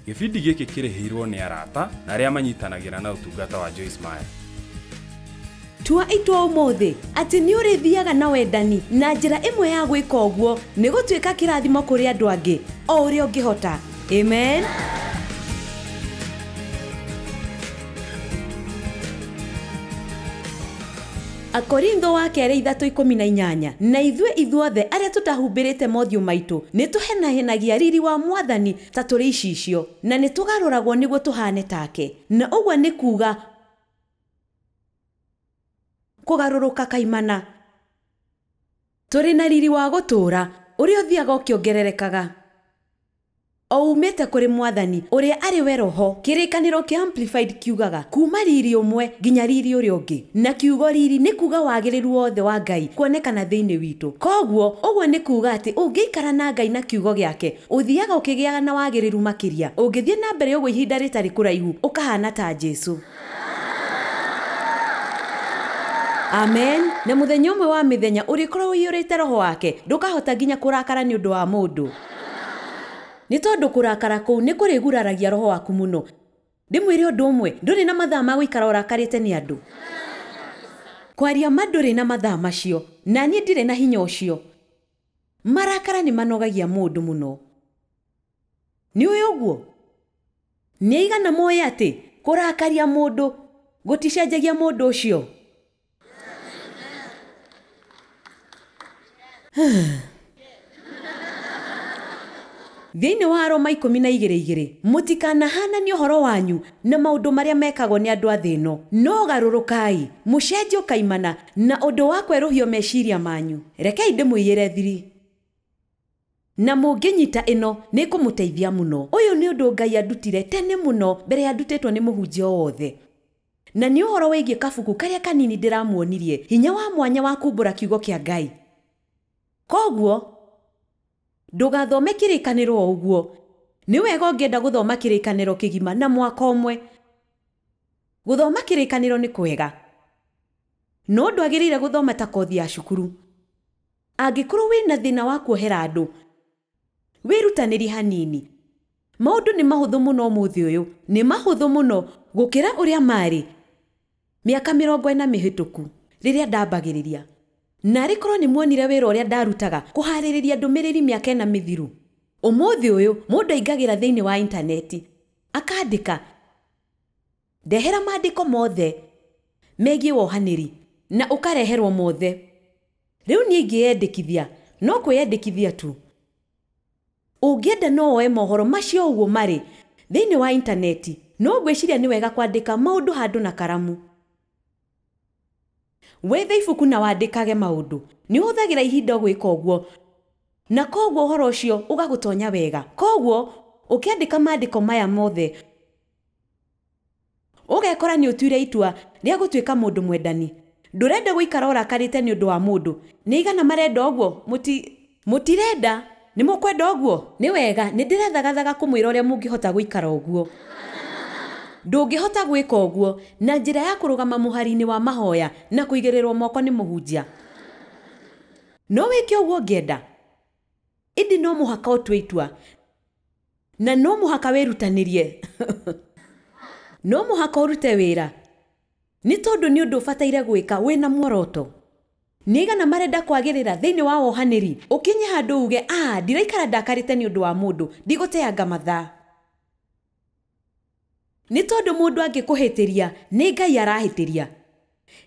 Gĩbindi gĩkĩ kĩrĩhĩirwo nĩ arata na arĩa manyitanagĩra na ũtungata wa Joyce Meyer. Tua itua ũmũthĩ atĩ nĩ ũrĩthiaga na wendani na njĩra ĩmwe ya gwĩka ũguo nĩ gũtuĩka kĩrathimo kũrĩ andũ angĩ o ũrĩa ũngĩhota. Amen. Akorintho wa kerĩ 3:18 na ithuĩ ithuothe arĩa tũtahumbĩrĩte mothiũ maitũ nĩ tũhenahenagia riri wa mwathani ta tũrĩ icicio na nĩ tũgarũragwo nĩguo tũhane take, na ũguo nĩ kuga kũgarũrũka kaimana. Tũrĩ na riri wa gũtũũra ũrĩa ũthiaga ũkĩongererekaga o umĩte kũrĩ mwathani ũrĩa arĩ we roho. Kĩrĩkanĩro kĩa Amplified kiugaga kuma riri ũmwe nginya riri ũrĩa ũngĩ, na kiugo riri nĩ kuga wagĩrĩru wothe wa Ngai kuonekana thĩinĩ witũ. Koguo ũguo nĩ kuga atĩ ũngĩikara na Ngai na kiugo gĩake ũthiaga ũkĩgĩaga na wagĩrĩru makĩria. Ũngĩthiĩ na mbere ũguo ihinda rĩtarĩ kũraihu ũkahana ta Jesũ. Amen. Na mũthenya ũmwe wa mĩthenya ũrĩkorwo ũiyũrĩte roho wake ndũkahota nginya kũrakara nĩ ũndũ wa mũndũ, nĩ tondũ kũrakara kũu nĩ kũrĩguraragia roho waku mũno. Ndĩmwĩre ũndũ ũmwe, ndũrĩ na mathaa ma gũikara ũrakarĩte nĩ andũ. Kwaria ma ndũrĩ na mathaa macio, na niĩ ndirĩ na hinya ũcio. Marakara nĩ manogagia mũndũ mũno. Nĩ ũĩ ũguo? Nĩ aigana moĩ atĩ kũrakaria mũndũ gũticenjagia mũndũ ũcio? Thĩinĩ wa Roma 12:2 mũtikanahananie ũhoro wanyu na maũndũ marĩa mekagwo nĩ andũ a thĩ ĩno, no garũrũkai mũcenjio kaimana na ũndũ wa kwerũhio meciria manyu. Rekei ndĩmũiyĩre thiri, na mũngĩnyita ĩno nĩ kũmũteithia mũno. Ũyũ nĩ ũndũ Ngai andutire tene mũno mbere ya ndutĩtwo nĩ mũhunjia o wothe, na nĩ ũhoro wĩgiĩ kabuku karĩa kanini ndĩramuonirie, hinya wa mwanya wa kumbũra kiugo kĩa Ngai. Koguo ndũgathome kĩrĩkanĩro o ũguo. Nĩ wega ũngĩenda gũthoma kĩrĩkanĩro kĩgima na mwaka ũmwe. Gũthoma kĩrĩkanĩro nĩ kwega, no ndwagĩrĩire gũthoma ta kothi ya cukuru. Angĩkorwo wĩna thĩna wa kuohera andũ, wĩrutanĩrie hanini. Maũndũ nĩ mahũthũ mũno ũmũthĩ ũyũ, nĩ mahũthũ mũno gũkĩra ũrĩa marĩ mĩaka 40 mĩhĩtũku rĩrĩa ndambagĩrĩria. Narĩ korwo nĩ muonire wĩra ũrĩa ndarutaga kũharĩrĩria ndũmĩrĩri mĩaka 4 mĩthiru. Ũmũthĩ ũyũ mũndũ aingagĩra thĩinĩ wa intaneti akandĩka ndehera maandĩko mothe megiĩ wohanĩri na ũkareherwo mothe. Rĩu niĩ ingĩyendekithia no kwĩyendekithia tu. Ũngĩenda no woe mohoro macio ũguo marĩ thĩinĩ wa intaneti, no ngwĩciria nĩ wega kwandĩka maũndũ handũ na karamu. Wethe ibuku na wandĩkage maũndũ. Nĩ ũhũthagĩra ihinda gwĩka ũguo, na koguo ũhoro ũcio ũgagũtonya wega. Koguo ũkĩandĩka maandĩko maya mothe ũgekora nĩ ũtuire itua rĩa gũtuĩka mũndũ mwendani. Ndũrenda gũikara ũrakarĩte nĩ ũndũ wa mũndũ. Nĩ aigana marenda ũguo? Mũtirenda? Nĩ mũkwenda ũguo? Nĩ wega, nĩ ndĩrethagathaga kũmwĩra ũrĩa mũngĩhota gũikara ũguo. Ndũngĩhota gwĩka ũguo na njĩra ya kũrũgama mũhari-inĩ wa mahoya na kũigĩrĩrwo moko nĩ mũhunjia. No wĩke ũguo ũngĩenda, ĩndĩ no mũhaka ũtue itua na no mũhaka wĩrutanĩrie. No mũhaka ũrute wĩra, nĩ tondũ nĩ ũndũ ũbataire gwĩka wĩna muoroto. Nĩ aigana marenda kwagĩrĩra thĩinĩ wa wohanĩri? Ũkinye handũ uge, ah, ndiraikara ndakarĩte nĩ ũndũ wa mũndũ, ndigũteanga mathaa. Nĩ tondũ mũndũ angĩkũhĩtĩria nĩ Ngai arahĩtĩria.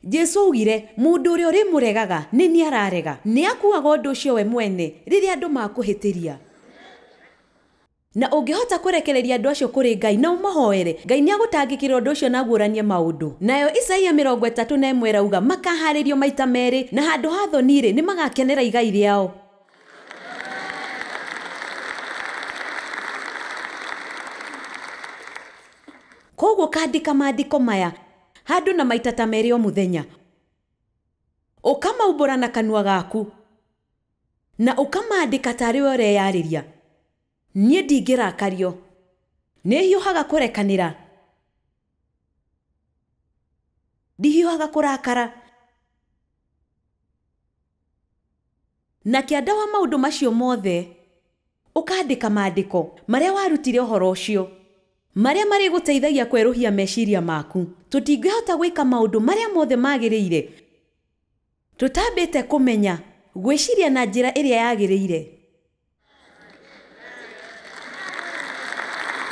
Jesũ augire mũndũ ũrĩa ũrĩmũregaga nĩ niĩ ararega. Nĩ akuaga ũndũ ũcio we mwene rĩrĩa andũ makũhĩtĩria. Na ũngĩhota kũrekereria andũ acio kũrĩ Ngai na ũmahoere, Ngai nĩ agũtangĩkĩra ũndũ ũcio na aguũranie maũndũ. Nayo Isaia 31 ĩrauga makaharĩrio maita merĩ, na handũ ha thoni-rĩ nĩ magakenera igai rĩao. Koguo kandĩka maandĩko maya handũ na maita ta merĩ o mũthenya, ũkamaumbũra na kanua gaku na ũkamandĩka tarĩ we ũreyarĩria. Niĩ ndingĩrakario, nĩ hiũhaga kũrekanĩra, ndihiũhaga kũrakara. Na kĩanda wa maũndũ macio mothe ũkandĩka maandĩko marĩa warutire ũhoro ũcio. Marĩa marĩgũteithagia kwerũhia meciria maku. Tũtingĩhota gwĩka maũndũ marĩa mothe magĩrĩire tũtambĩte kũmenya gwĩciria na njĩra ĩrĩa yagĩrĩire.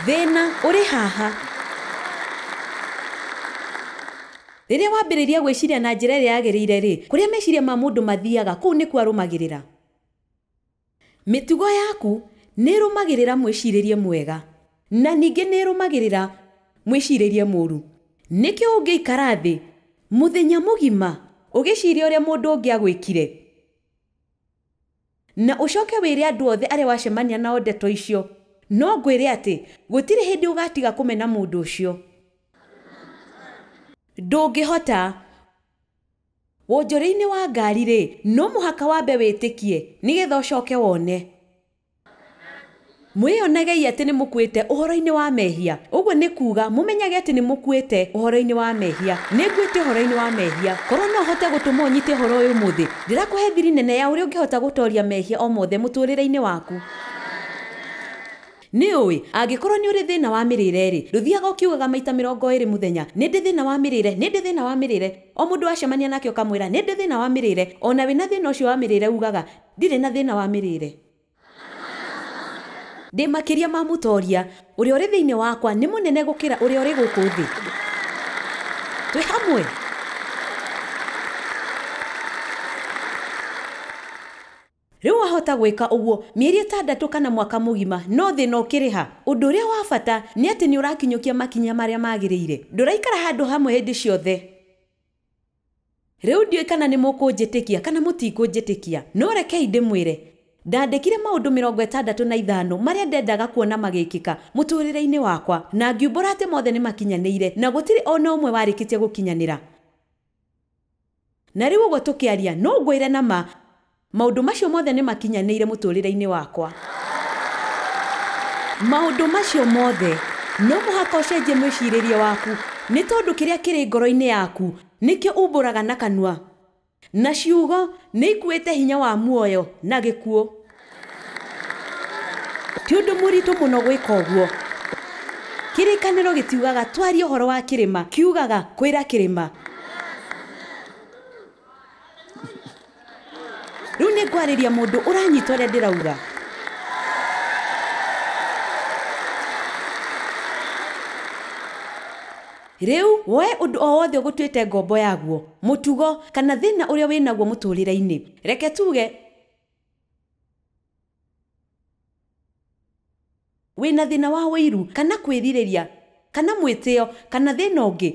Thĩna ũrĩ haha. Rĩrĩa wambĩrĩria gwĩciria na njĩra ĩrĩa yagĩrĩire rĩ, kũrĩa meciria ma mũndũ mathiaga kũu nĩkuo arũmagĩrĩra. Mĩtugo yaku nĩ ĩrũmagĩrĩra mwĩcirĩrie mwega na ningĩ nĩ ĩrũmagĩrĩra mwĩcirĩrie mũru. Nĩkĩo ũngĩikara thĩ mũthenya mũgima ũgĩciria ũrĩa mũndũ ũngĩ agwĩkire na ũcoke wĩre andũ othe arĩa wacemania nao ndeto icio, no ngwĩre atĩ gũtirĩ hĩndĩ ũgatiga kũmena mũndũ ũcio. Ndũngĩhota. Wonjoria-inĩ wa ngari rĩ, no mũhaka wambe wĩtĩkie nĩgetha ũcoke wone. Mwĩyonagei atĩ nĩ mũkuĩte ũhoro-inĩ wa mehia. Ũguo nĩ kuuga mũmenyage atĩ nĩ mũkuĩte ũhoro-inĩ wa mehia. Nĩ nguĩte ũhoro-inĩ wa mehia. Korwo no hote gũtũma ũnyite ũhoro ũyũ ũmũthĩ, ndĩrakũhe thiri nene ya ũrĩa ũngĩhota gũtoria mehia o mothe mũtũrĩre-inĩ waku. Nĩ ũĩ angĩkorwo nĩ ũrĩ thĩna wa mĩrĩre rĩ, ndũthiaga ũkiugaga maita 20 mũthenya, nĩ ndĩ thĩna wa mĩrĩre, nĩ ndĩ thĩna wa mĩrĩre. O mũndũ wacemania nake ũkamwĩra nĩ ndĩ thĩna wa mĩrĩre, ona wĩna thĩna ũcio wa mĩrĩre ugaga ndirĩ na thĩna wa mĩrĩre. Ndĩ makĩria ma mũtoria, ũrĩa ũrĩ thĩinĩ wakwa nĩ mũnene gũkĩra ũrĩa ũrĩ gũkũ thĩ. Twĩ hamwe. Rĩu wahota gwĩka ũguo mĩeri 6 kana mwaka mũgima, no thĩna ũkĩrĩha. Ũndũ ũrĩa wa bata nĩ atĩ nĩ ũrakinyũkia makinya marĩa magĩrĩire. Ndũraikara handũ hamwe hĩndĩ ciothe. Rĩu ndiũĩ kana nĩ mũkũnjĩtĩkia kana mũtikũnjĩtĩkia, no rekei ndĩmwĩre ndandĩkire maũndũ 65 marĩa ndendaga kuona magĩkĩka mũtũrĩre-inĩ wakwa, na ngiumbũra atĩ mothe nĩ makinyanĩire na gũtirĩ ona ũmwe warĩkĩtie gũkinyanĩra. Na rĩu ũguo tũkĩaria, no ngwĩre na ma maũndũ macio mothe nĩ makinyanĩire mũtũrĩre-inĩ wakwa. Maũndũ macio mothe no mũhaka ũcenjie mwĩcirĩrie waku, nĩ tondũ kĩrĩa kĩrĩ ngoro-inĩ yaku nĩkĩo umbũraga na kanua, na ciugo nĩ ikuĩte hinya wa muoyo na gĩkuũ. Ti ũndũ mũritũ mũno gwĩka ũguo. Kĩrĩkanĩro gĩtiugaga twarie ũhoro wa kĩrĩma, kiugaga kwĩra kĩrĩma. Rĩu nĩ ngwarĩria mũndũ ũranyita ũrĩa ndĩrauga. Rĩu woe ũndũ o wothe ũgũtuĩte ngombo yaguo, mũtugo kana thĩna ũrĩa wĩnaguo mũtũrĩre-inĩ. Reke tuge wĩna thĩna wa ũiru kana kwĩrirĩria kana mwĩtĩo kana thĩna ũngĩ.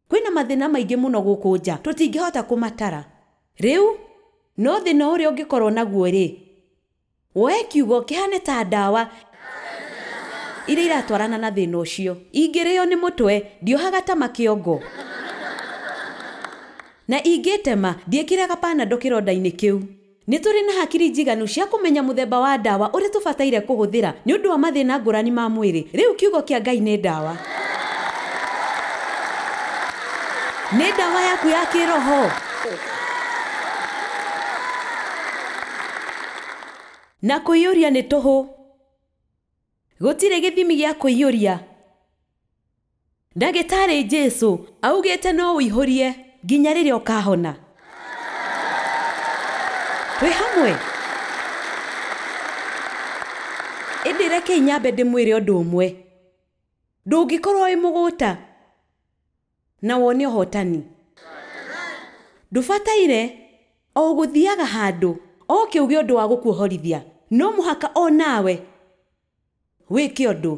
Kwĩna mathĩna maingĩ mũno gũkũ nja tũtingĩhota kũmatara. Rĩu no thĩna ũrĩa ũngĩkorwo naguo rĩ, woe kiugo kĩhane ta ndawa iria iratwarana na thĩna ũcio. Ingĩrĩo nĩ mũtwe ndiohaga tama kĩongo, na ingĩtema ndiĩkĩraga Panadol kĩronda-inĩ kĩu. Nĩ tũrĩ na hakiri njiganu cia kũmenya mũthemba wa ndawa ũrĩa tũbataire kũhũthĩra nĩ ũndũ wa mathĩna ngũrani ma mwĩrĩ. Rĩu kiugo kĩa Ngai nĩ ndawa. Nĩ ndawa yaku ya kĩroho. Na kũiyũria nĩ tũhũ. Gũtirĩ gĩthimi gĩa kũiyũria. Ndagĩtarĩ Jesũ augĩte no ũihũrie nginya rĩrĩa ũkahona. Twĩ hamwe. Ĩndĩ rekei nyambe ndĩmwĩre ũndũ ũmwe. Ndũngĩkorwo wĩ mũgũta na wone ũhotani. Ndũbataire o gũthiaga handũ oke uge ũndũ wa gũkuohorithia. No mũhaka o nawe wĩke ũndũ.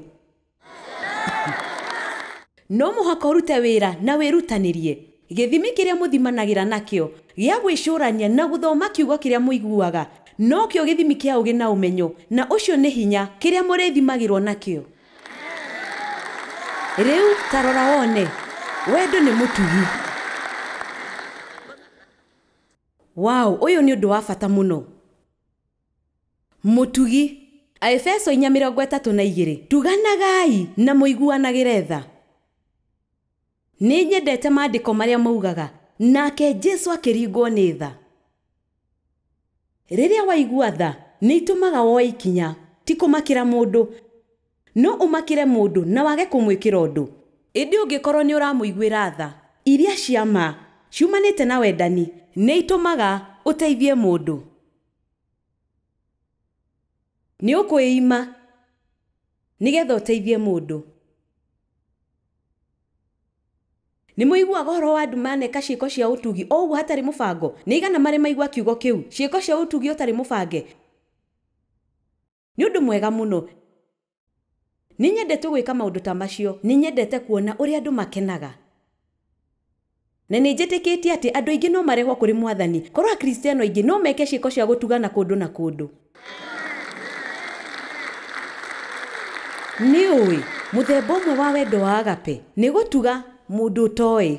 No mũhaka ũrute wĩra na wĩrutanĩrie. Gĩthimi kĩrĩa mũthimanagĩra nakĩo gĩa gwĩcũrania na gũthoma kiugo kĩrĩa mũiguaga nokĩo gĩthimi kĩa ũgĩ na ũmenyo, na ũcio nĩ hinya kĩrĩa mũrĩthimagĩrwo nakĩo. Rĩu ta rora wone, wendo nĩ mũtugi. Wow, ũyũ nĩ ũndũ wa bata mũno. Mũtugi. Aefeso 4:32. Tuganagai na mũiguanagĩre tha. Nĩ nyendete maandĩko marĩa maugaga nake Jesu akĩringwo nĩ tha. Rĩrĩa waigua tha nĩ itũmaga woe ikinya, ti kũmakĩra mũndũ, No ũmakĩre mũndũ na wage kũmwĩkĩra ũndũ, ĩndĩ ũngĩkorwo nĩ ũramũiguĩra tha iria cia ma ciumanĩte na wendani nĩ itũmaga ũteithie mũndũ. Nĩ ũkwĩima nĩgetha ũteithie mũndũ. Nĩ mũiguaga ũhoro wa andũ maneka ciĩko cia ũtugi o ũguo hatarĩ mũbango? Nĩ igana marĩ maigua kiugo kĩu, ciĩko cia ũtugi ũtarĩ mũbange? Nĩ ũndũ mwega mũno. Nĩ nyendete gwĩka maũndũ ta macio. Nĩ nyendete kuona ũrĩa andũ makenaga. Na nĩ njĩtĩkĩtie atĩ andũ aingĩ no marehwo kũrĩ Mwathani. Korwo Akristiano aingĩ no meke ciĩko cia gũtugana kũndũ na kũndũ. Nĩ ũĩ mũthemba ũmwe wa wendo wa agape nĩ gũtuga mũndũ ũtoĩ,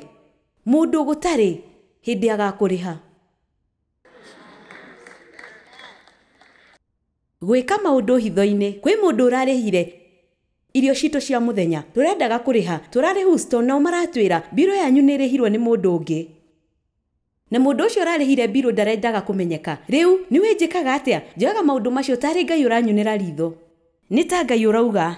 mũndũ gũtarĩ hĩndĩ agakũrĩha. Gwĩka maũndũ hitho-inĩ. Kwĩ mũndũ ũrarĩhire irio citũ cia mũthenya, tũrendaga kũrĩha, tũrarĩ Houston nao maratwĩra mbirũ yanyu nĩ ĩrĩhirwo nĩ mũndũ ũngĩ, na mũndũ ũcio ũrarĩhire mbirũ ndarendaga kũmenyeka. Rĩu nĩ wĩnjĩkaga atĩa? Njoyaga maũndũ macio tarĩ Ngai ũranyunĩra ritho. Nĩ ta Ngai ũrauga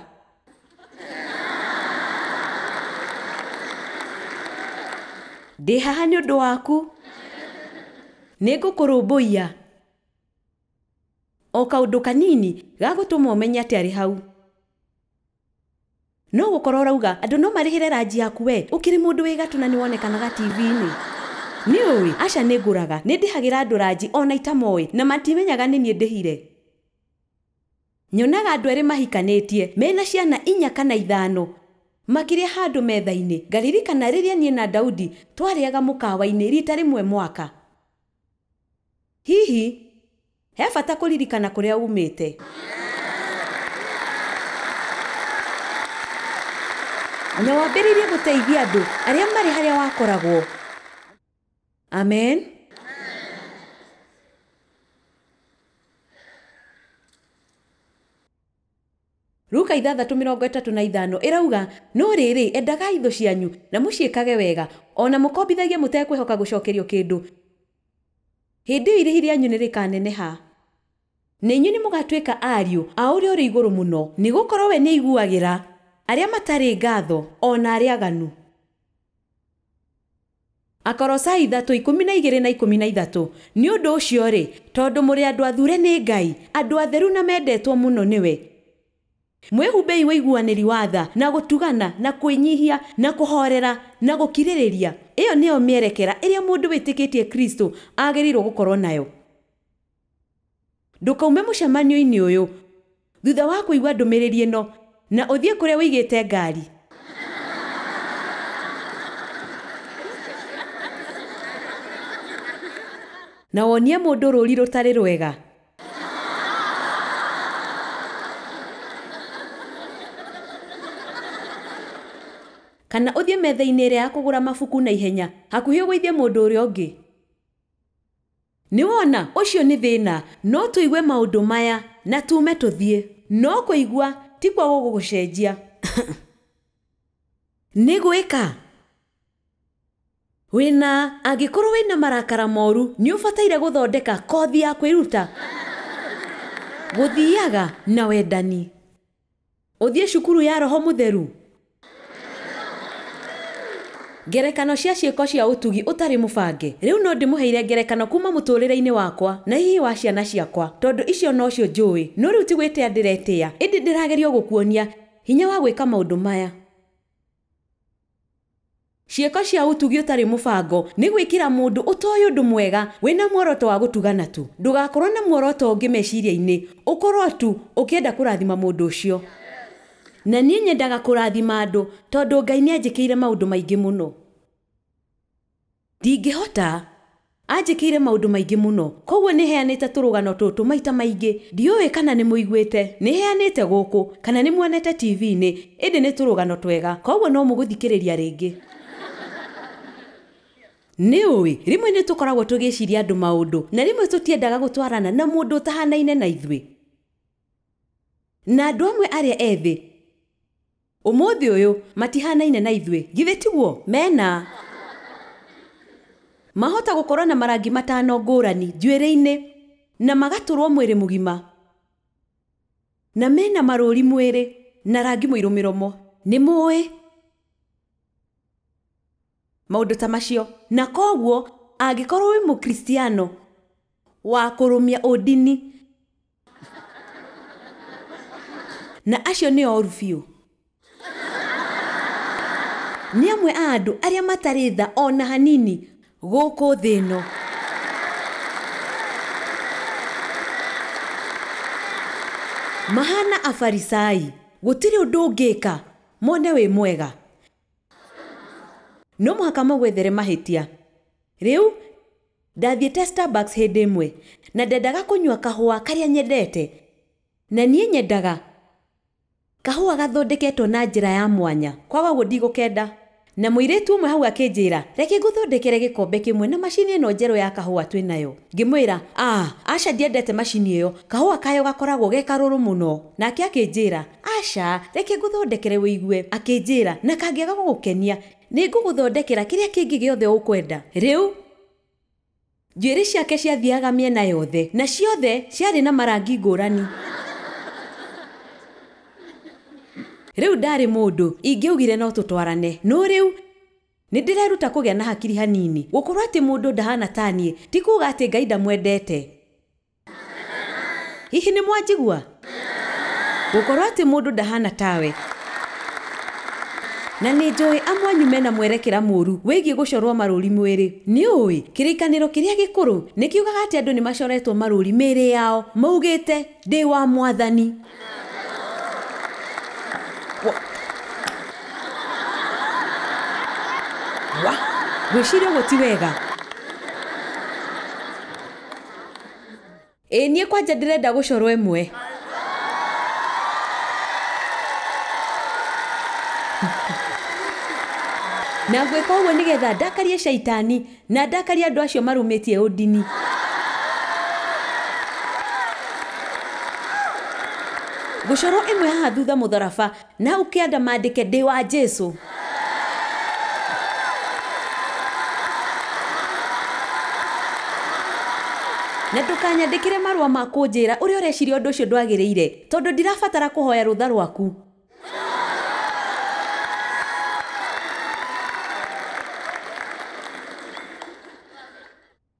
ndĩ haha nĩ ũndũ waku, nĩ ngũkũrũmbũiya. O kaũndũ kanini gagũtũma ũmenye atĩ arĩ hau. No gũkorwo ũrauga andũ no marĩhĩre ranji yaku we, ũkĩrĩ mũndũ wĩ gatũ na nĩwonekanaga TV-inĩ. Nĩ ũĩ, aca nĩ ngũraga, nĩ ndĩhagĩra andũ ranji ona itamoĩ na matimenyaga nĩ niĩ ndĩhire. Nyonaga andũ erĩ mahikanĩtie mena ciana 4 kana 5 makĩrĩa handũ metha-inĩ. Ngaririkana rĩrĩa niĩ na Daudi twarĩaga mũkawa-inĩ rita rĩmwe mwaka. Hihi he bata kũririkana kũrĩa umĩte. Na wambĩrĩrie gũteithia andũ arĩa marĩ harĩa wakoragwo. Amen. Luka 6:35 ĩrauga, no rĩrĩ, endagai thũ cianyu na mũciĩkage wega, ona mũkombithagie mũtekwĩhoka gũcokerio kĩndũ. Hĩndĩ ĩyo irĩhi rĩanyu nĩ rĩkaneneha, na inyuĩ nĩ mũgatuĩka ariũ a ũrĩa ũrĩ igũrũ mũno, nĩgũkorwo we nĩaiguagĩra arĩa matarĩ ngatho ona arĩa aganu. Akorosai 3:12 na 13. Nĩ ũndũ ũcio rĩ, tondũ mũrĩ andũ athure nĩ Ngai, andũ atheru na mendetwo mũno nĩwe, mwĩhumbei ũiguanĩri wa tha na gũtugana na kwĩnyihia na kũhorera na gũkirĩrĩria. Ĩyo nĩyo mĩerekera ĩrĩa mũndũ wĩtĩkĩtie Kristo agĩrĩirwo gũkorwo nayo. Ndũkaume mũcemanio-inĩ ũyũ thutha wa kũigua ndũmĩrĩri ĩno na ũthiĩ kũrĩa ũigĩte ngari. Na wonie mũndũ rũri rũtarĩ rwega. Kana ũthiĩ metha-inĩ ĩrĩa ya kũgũra mabuku na ihenya hakuhĩ ũgũithie mũndũ ũrĩa ũngĩ. Nĩ wona, ũcio nĩ thĩna. No tũigue maũndũ maya na tume tũthiĩ. No kũigua ti kwa gũgũcenjia. Nĩ gwĩka. Wĩna angĩkorwo wĩna marakara moru, nĩ ũbataire gũthondeka kothi ya kwĩruta gũthiaga na wendani. Ũthiĩ cukuru ya Roho Mũtheru. Ngerekano cia ciĩko cia ũtugi ũtarĩ mũbange. Rĩu no ndĩmũheire ngerekano kuma mũtũrĩre-inĩ wakwa na hihi wa ciana ciakwa, tondũ icio nocio njũĩ. No rĩu ti gwĩtĩa ndĩretĩa, ĩndĩ ndĩragerio gũkuonia hinya wa gwĩka maũndũ maya. Ciĩko cia ũtugi ũtarĩ mũbango nĩ gwĩkĩra mũndũ ũtoĩ ũndũ mwega wĩna muoroto wa gũtugana tu. Ndũgakorwo na muoroto ũngĩ meciria-inĩ, ũkorwo tu ũkĩenda kũrathima mũndũ ũcio. Na niĩ nyendaga kũrathima andũ tondũ Ngai nĩanjĩkĩire maũndũ maingĩ mũno. Ndingĩhota, anjĩkĩire maũndũ maingĩ mũno, koguo nĩheanĩte tũrũgano tũtũ maita maingĩ. Ndiũĩ kana nĩ mũiguĩte, nĩheanĩte gũkũ kana nĩ muonete TV-inĩ, ĩndĩ nĩ tũrũgano twega, koguo no mũgũthikĩrĩria rĩngĩ. Nĩ ũĩ, rĩmwe nĩ tũkoragwo tũgĩciria andũ maũndũ, na rĩmwe tũtiendaga gũtwarana na mũndũ ũtahanaine na ithuĩ. Na andũ amwe arĩa ethĩ ũmũthĩ ũyũ matihanaine na ithuĩ, githĩ tiguo? Mena mahota gũkorwo na marangi 5 ngũrani njuĩrĩ-inĩ na magatũrwo mwĩrĩ mũgima, na mena marũri mwĩrĩ. na rangi mũirũ mĩromo. Nĩ mũĩ maũndũ ta macio. Na koguo angĩkorwo wĩ mũkristiano wa kũrũmia ũndini, na acio nĩ oru biũ. Nĩ amwe a andũ arĩa matarĩ tha ona hanini gũkũ thĩ ĩno. Mahana afarisai, gũtirĩ ũndũ ũngĩka mone wĩ mwega. No mũhaka magwethere mahĩtia. Rĩu ndathiĩte Starbucks hĩndĩ ĩmwe na ndendaga kũnyua kahũa karĩa nyendete, na niĩ nyendaga kahũa gathondeketwo na njĩra ya mwanya, kwaga ũguo ndigũkenda. Na mũirĩtu ũmwe hau akĩnjĩra, reke ngũthondekere gĩkombe kĩmwe na macini ĩno njerũ ya kahũa twĩ nayo. Ngĩmwĩra, aca ndiendete macini ĩyo, kahũa kayo gakoragwo ge karũrũ mũno. Nake akĩnjĩra, aca reke ngũthondekere wĩigue. Akĩnjĩra, na kangĩaga gũgũkenia nĩ ngũgũthondekera kĩrĩa kĩngĩ gĩothe ũkwenda. Rĩu njuĩrĩ ciake ciathiaga mĩena yothe, na ciothe ciarĩ na marangi ngũrani. Rĩu ndarĩ mũndũ ingĩaugire no tũtwarane, no rĩu nĩ ndĩreruta kũgĩa na hakiri hanini. Gũkorwo atĩ mũndũ ndahana ta niĩ ti kuuga atĩ Ngai ndamwendete. Hihi nĩ mwanjigua? Gũkorwo atĩ mũndũ ndahana tawe. Na nĩ njũĩ amwe anyu mena mwerekera mũru wĩgiĩ gũcorwo marũri mwĩrĩ. Nĩ ũĩ kĩrĩkanĩro kĩrĩa gĩkũrũ nĩ kiugaga atĩ andũ nĩ macoretwo marũri mĩĩrĩ yao maugĩte ndĩ wa mwathani. Wa ngwĩciria ũguo ti wega. Ĩ niĩ kwanja ndĩrenda gũcorwo ĩmwe. Na ngwĩka ũguo nĩgetha ndakarie caitani na ndakarie andũ acio marũmĩtie ũndini. Gũcorwo ĩmwe haha thutha mũtharaba na ũkĩanda mandĩke ndĩ wa Jesũ. Na ndũkanyandĩkĩre marũa ma kũnjĩra ũrĩa ũreciria ũndũ ũcio ndwagĩrĩire, tondũ ndirabatara kũhoya rũtha rwaku.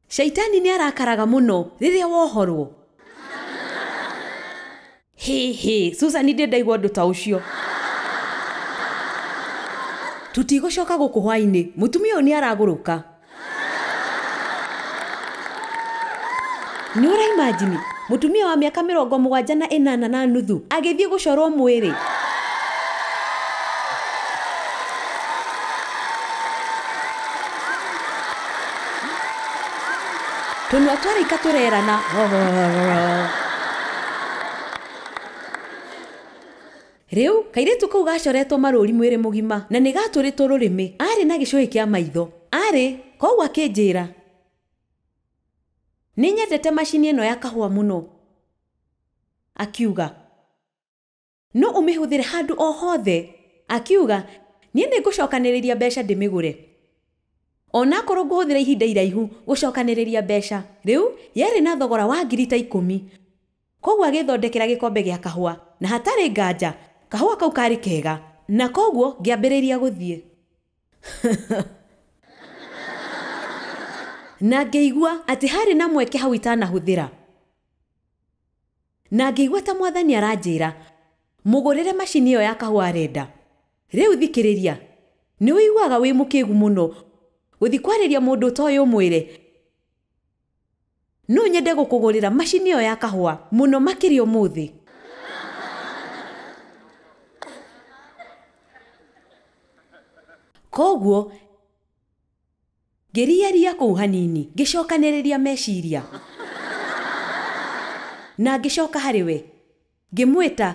Shaitani nĩ arakaraga mũno rĩrĩa wohorwo. Hĩ Susan, ndĩ ndaigua ũndũ ta ũcio. Tũtigũcoka gũkũ hwainĩ, mũtumia ũyũ nĩ aragũrũka. Nĩ ũraimajini mũtumia wa mĩaka 78.5 agĩthiĩ gũcorwo mwĩrĩ. Tũnua twaraika tũrerana. Rĩu kairĩtu kau gacoretwo marũri mwĩrĩ mũgima na nĩ gatũrĩtwo rũrĩmĩ. Arĩ na gĩcũhĩ kĩa maitho. Arĩ koguo akĩnjĩra, nĩ nyendete macini ĩno ya kahũa mũno. Akiuga no ũmĩhũthĩre handũ o hothe. Akiuga niĩ nĩ ngũcokanĩrĩria mbeca ndĩmĩgũre, onakorwo ngũhũthĩra ihinda iraihu gũcokanĩrĩria mbeca. Rĩu yarĩ na thogora wa ngiri ta 10. Koguo agĩthondekera gĩkombe gĩa kahũa, na hatarĩ nganja kahũa kau karĩ kega, na koguo ngĩambĩrĩria gũthiĩ. Na ngĩigua atĩ harĩ na mweke hau itanahũthĩra, na ngĩigua ta mwathani aranjĩra mũgũrĩre macini ĩyo ya kahũa arenda. Rĩu thikĩrĩria, nĩ ũiguaga wĩ mũkĩgu mũno gũthiĩ kwarĩria mũndũ ũtoĩ ũmwĩre no nyende gũkũgũrĩra macini ĩyo ya kahũa mũno makĩria ũmũthĩ. Koguo ngĩriaria kũu hanini, ngĩcokanĩrĩria meciria na ngĩcoka harĩ we, ngĩmwĩta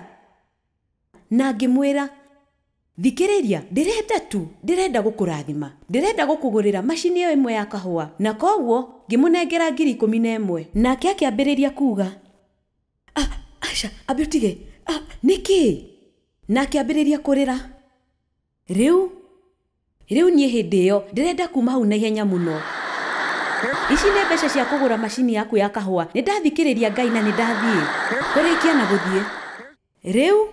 na ngĩmwĩra, thikĩrĩria, ndĩrenda tu, ndĩrenda gũkũrathima, ndĩrenda gũkũgũrĩra macini ĩyo ĩmwe ya kahũa. Na koguo ngĩmũnengera ngiri 11. Nake akĩambĩrĩria kuga, aca ambe ũtige, nĩkĩ? Na akĩambĩrĩria kũrĩra. Rĩu niĩ hĩndĩ ĩyo ndĩrenda kuma hau naihenya mũno. Ici nĩ mbeca cia kũgũra macini yaku ya kahũa. Nĩ ndathikĩrĩria Ngai na nĩ ndathiĩ kũrĩkia na gũthiĩ. Rĩu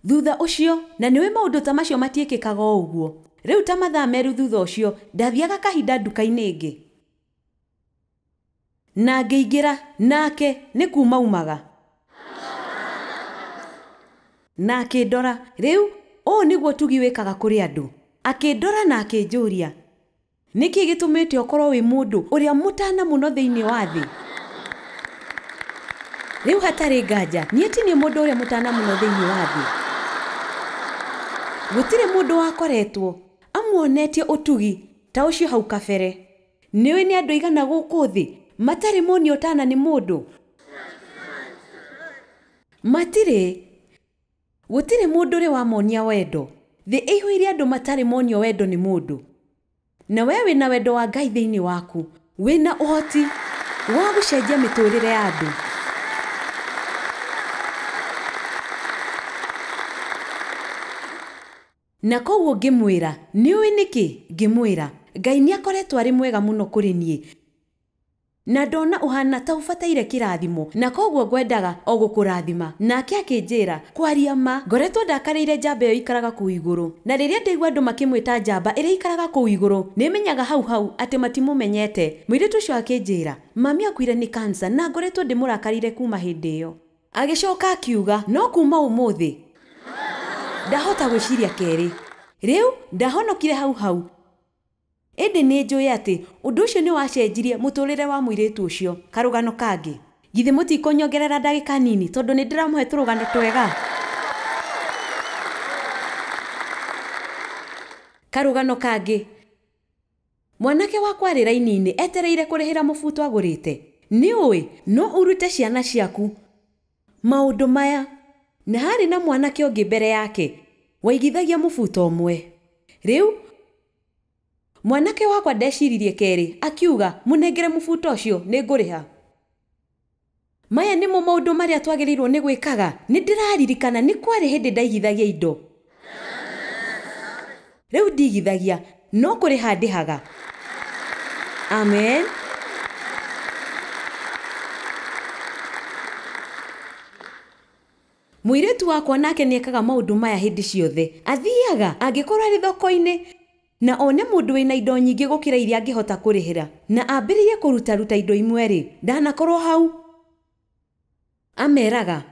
Thutha ũcio, na nĩwe maũndũ ta macio matiĩkĩkaga o ũguo. Rĩu ta mathaa meru thutha ũcio, ndathiaga kahinda nduka-inĩ ĩngĩ. Na ngĩingĩra, nake nĩ kuma umaga. Na akĩndora, rĩu ũũ nĩguo tugi wĩkaga kũrĩ andũ. Akĩndora na akĩnjũria, nĩkĩ gĩtũmĩte ũkorwo wĩ mũndũ ũrĩa mũtana mũno thĩinĩ wa thĩ? Rĩu hatarĩ nganja, niĩ ti niĩ mũndũ ũrĩa mũtana mũno thĩinĩ wa thĩ. Gũtirĩ mũndũ wakoretwo amuonetie ũtugi ta ũcio hau kabere. Nĩũĩ nĩ andũ aigana gũkũ thĩ matarĩ monio ũtana nĩ mũndũ? Matirĩ. Gũtirĩ mũndũ ũrĩ wamonia wendo. Thĩ ĩihũire andũ matarĩ monio wendo nĩ mũndũ. Na we wĩna wendo wa Ngai thĩinĩ waku, wĩna ũhoti wa gũcenjia mĩtũrĩre ya andũ. Na koguo ngĩmwĩra, nĩũĩ nĩkĩ? Ngĩmwĩra, Ngai nĩakoretwo arĩ mwega mũno kũrĩ niĩ. Na ndona ũhana ta ũbataire kĩrathimo, na koguo ngwendaga o gũkũrathima. Nake akĩnjĩra, kwaria ma, ngoretwo ndakarĩire njamba ĩyo ikaraga kũu igũrũ. Na rĩrĩa ndaigua andũ makĩmwĩta njamba ĩrĩa ikaraga kũu igũrũ, nĩmenyaga hau hau atĩ matimũmenyete. Mũirĩtu ũcio akĩnjĩra, mami akuire nĩ kansa na ngoretwo ndĩmũrakarĩire kuma hĩndĩ ĩyo. Agĩcoka akiuga, no kuma ũmũthĩ ndahota gwĩciria kerĩ. Rĩu ndahonokire hau hau. Ĩndĩ nĩ njũĩ atĩ ũndũ ũcio nĩ wacenjirie mũtũrĩre wa mũirĩtu ũcio. Karũgano kangĩ. Githĩ mũtikũnyongerera ndagĩka nini tondũ nĩ ndĩramũhe tũrũgano twega. Karũgano kangĩ. Mwanake wakwa arĩ raini-inĩ etereire kũrĩhĩra mũbuto agũrĩte. Nĩũĩ no ũrute ciana ciaku maũndũ maya. Na harĩ na mwanake ũngĩ mbere yake waigithagia mũbuto ũmwe. Rĩu mwanake wakwa ndeciririe kerĩ, akiuga mũnengere mũbuto ũcio nĩngũrĩha. Maya nĩmo maũndũ marĩa twagĩrĩirwo nĩ gwĩkaga. Nĩ ndĩraririkana nĩ kwarĩ hĩndĩ ndaigithagia indo. Rĩu ndigithagia, no kũrĩha ndĩhaga. Amen. Mũirĩtu wakwa nake nĩekaga maũndũ maya hĩndĩ ciothe. Athiaga angĩkorwo arĩ thoko-inĩ na one mũndũ wĩna indo nyingĩ gũkĩra iria angĩhota kũrĩhĩra, na ambĩrĩrie kũrutaruta indo imwe rĩ, ndanakorwo hau. Ameraga,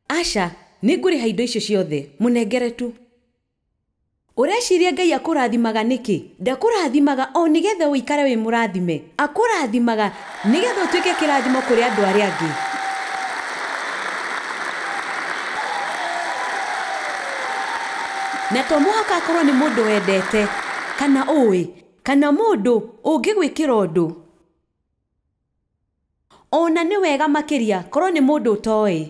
aca, nĩngũrĩha indo icio ciothe, mũnengere tu. Ũreciria Ngai akũrathimaga nĩkĩ? Ndakũrathimaga o nĩgetha ũikare wĩ mũrathime. Akũrathimaga nĩgetha ũtuĩke kĩrathimo kũrĩ andũ arĩa angĩ. Na to mũhaka akorwo nĩ mũndũ wendete, kana ũĩ, kana mũndũ ũngĩgwĩkĩra ũndũ. Ona nĩ wega makĩria korwo nĩ mũndũ ũtoĩ.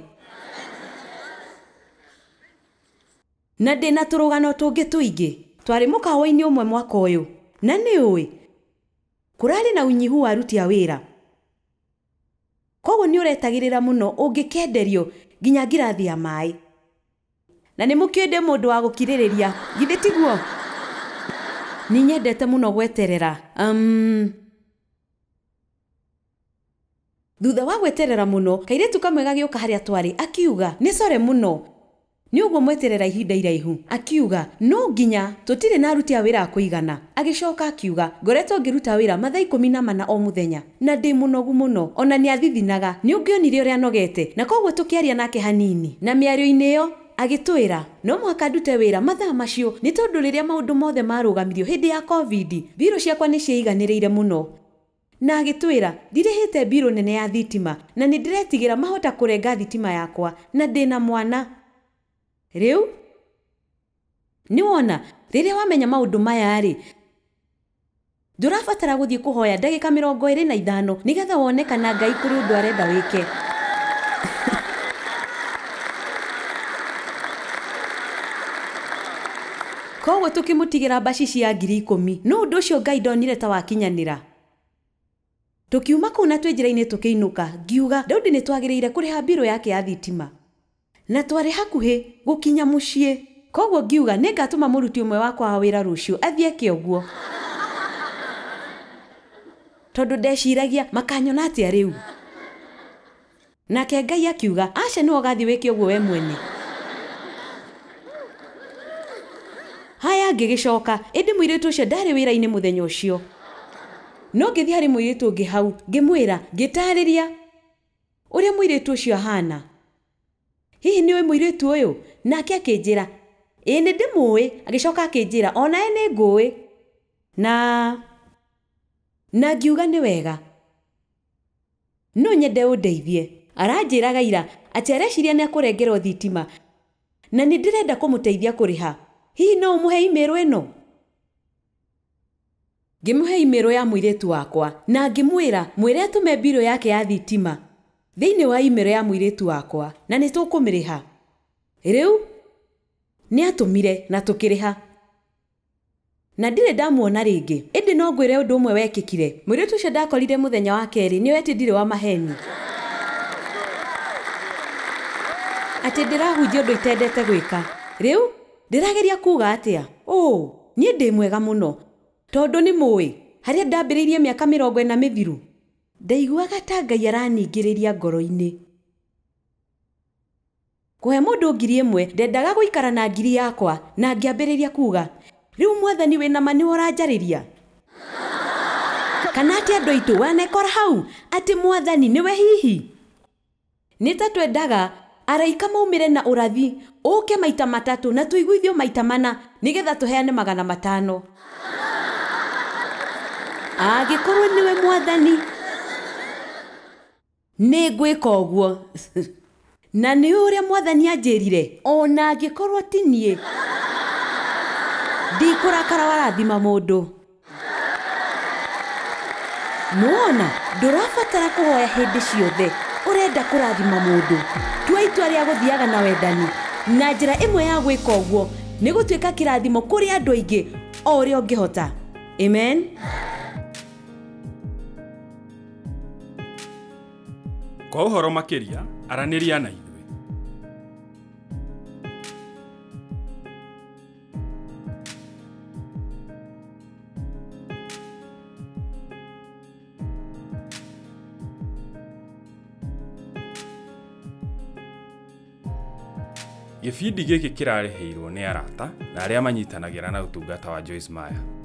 Na ndĩna tũrũgano tũngĩ tũingĩ. Twarĩ mũkawa-inĩ ũmwe mwaka ũyũ, na nĩ ũĩ kũrarĩ na ũnyihu wa aruti a wĩra. Koguo nĩ ũretagĩrĩra mũno ũngĩkenderio nginya ngirathi ya maĩ. Na nĩ mũkĩũĩ ndĩ mũndũ wa gũkirĩrĩria, githĩ tiguo? Nĩ nyendete mũno gweterera. Thutha wa gweterera mũno, kairĩtu kamwe gagĩũka harĩa twarĩ, akiuga, nĩ core mũno. Nĩ ũguo mweterera ihinda iraihu. Akiuga, no nginya tũtirĩ na aruti a wĩra a kũigana. Agĩcoka akiuga, ngoretwo ngĩruta wĩra mathaa 14 o mũthenya na ndĩ mũnogu mũno. Ona nĩ athithinaga, nĩ ũngĩonire ũrĩa anogete. Na koguo tũkĩaria nake hanini. Na mĩario-inĩ ĩyo agĩtwĩra, no mũhaka ndute wĩra mathaa macio nĩ tondũ rĩrĩa maũndũ mothe marũgamirio hĩndĩ ya COVID, mbirũ ciakwa nĩ ciaiganĩrĩire mũno. Na agĩtwĩra, ndirĩhĩte mbirũ nene ya thitima na nĩ ndĩretigĩra mahota kũrenga thitima yakwa na ndĩna mwana. Rĩu nĩwona rĩrĩa wamenya maũndũ maya rĩ, ndũrabatara gũthiĩ kũhoya ndagĩka 25 nĩgetha wone kana Ngai kũrĩ ũndũ arenda wĩke. Koguo tũkĩmũtigĩra mbacici ya 10,000, no ũndũ ũcio Ngai ndonire ta wakinyanĩra. Tũkiuma kũu na twĩ njĩra-inĩ tũkĩinũka, ngiuga Daudi nĩ twagĩrĩire kũrĩha mbirũ yake ya thitima. Na twarĩ hakuhĩ gũkinya mũciĩ. Koguo ngiuga nĩngatũma mũruti ũmwe wakwa wa wĩra rũciũ athiĩ eke ũguo. Tondũ ndeciragia makanyona atĩa rĩu. Nake Ngai akiuga, aca nĩwe ũgathiĩ wĩke ũguo we mwene. Ngĩhoya ngĩgĩcoka, ĩndĩ mũirĩtu ũcio ndarĩ wĩra-inĩ mũthenya ũcio. No ngĩthiĩ harĩ mũirĩtu ũngĩ hau, ngĩmwĩra, ngĩtarĩria ũrĩa mũirĩtu ũcio ahana. Hihi nĩ ũĩ mũirĩtu ũyũ? Nake akĩnjĩra, ĩĩ nĩ ndĩmũĩ. Agĩcoka akĩnjĩra, onawe nĩ ngũĩ. Na ngiuga nĩ wega. No nyende ũndeithie. Aranjĩraga ira atĩ areciria nĩ akũrengerwo thitima na nĩ ndĩrenda kũmũteithia kũrĩha. Hihi no ũmũhe email ĩno? Ngĩmũhe email ya mũirĩtu wakwa na ngĩmwĩra mwĩre atũme mbirũ yake ya thitima thĩinĩ wa email ya mũirĩtu wakwa na nĩ tũkũmĩrĩha. Rĩu nĩ atũmire na tũkĩrĩha. Na ndirĩ ndamuona rĩngĩ. Ĩndĩ no ngwĩre ũndũ ũmwe wekĩkire. Mũirĩtu ũcio ndakorire mũthenya wa kerĩ nĩoĩ atĩ ndirĩ wa maheni. Atĩ ndĩrahunjia ũndũ itendete gwĩka. Rĩu ndĩrageria kuuga atĩa? Ũ, niĩ ndĩ mwega mũno. Tondũ nĩ mũĩ, harĩa ndambĩrĩirie mĩaka 40 mĩthiru. Ndaiguaga ta Ngai araningĩrĩria ngoro-inĩ. Kũhe mũndũ 1,000 ndendaga gũikara na 1,000 yakwa na ngĩambĩrĩria kuuga, rĩu mwathani wĩna ma nĩwe ũranjarĩria. Kana atĩ andũ aitũ wanekora hau atĩ mwathani nĩwe hihi. Nĩ ta twendaga araika maumĩre na ũrathi ũke maita 3 na tũiguithio maita 4 nĩgetha tũheane 500. Angĩkorwo nĩwe mwathani nĩ ngwĩka ũguo. Na nĩ ũrĩa mwathani anjĩrire ona angĩkorwo ti niĩ ndikũrakara warathima mũndũ. Nĩwona ndũrabatara kũhoya hĩndĩ ciothe ũrenda kũrathima mũndũ. Tua itua rĩa gũthiaga na wendani na njĩra ĩmwe ya gwĩka ũguo nĩ gũtuĩka kĩrathimo kũrĩ andũ aingĩ o ũrĩa ũngĩhota. Amen. Kwa ũhoro makĩria aranĩria na ithuĩ. Gĩbindi gĩkĩ kĩrarĩhĩirwo nĩ arata na arĩa manyitanagĩra na ũtungata wa Joyce Meyer.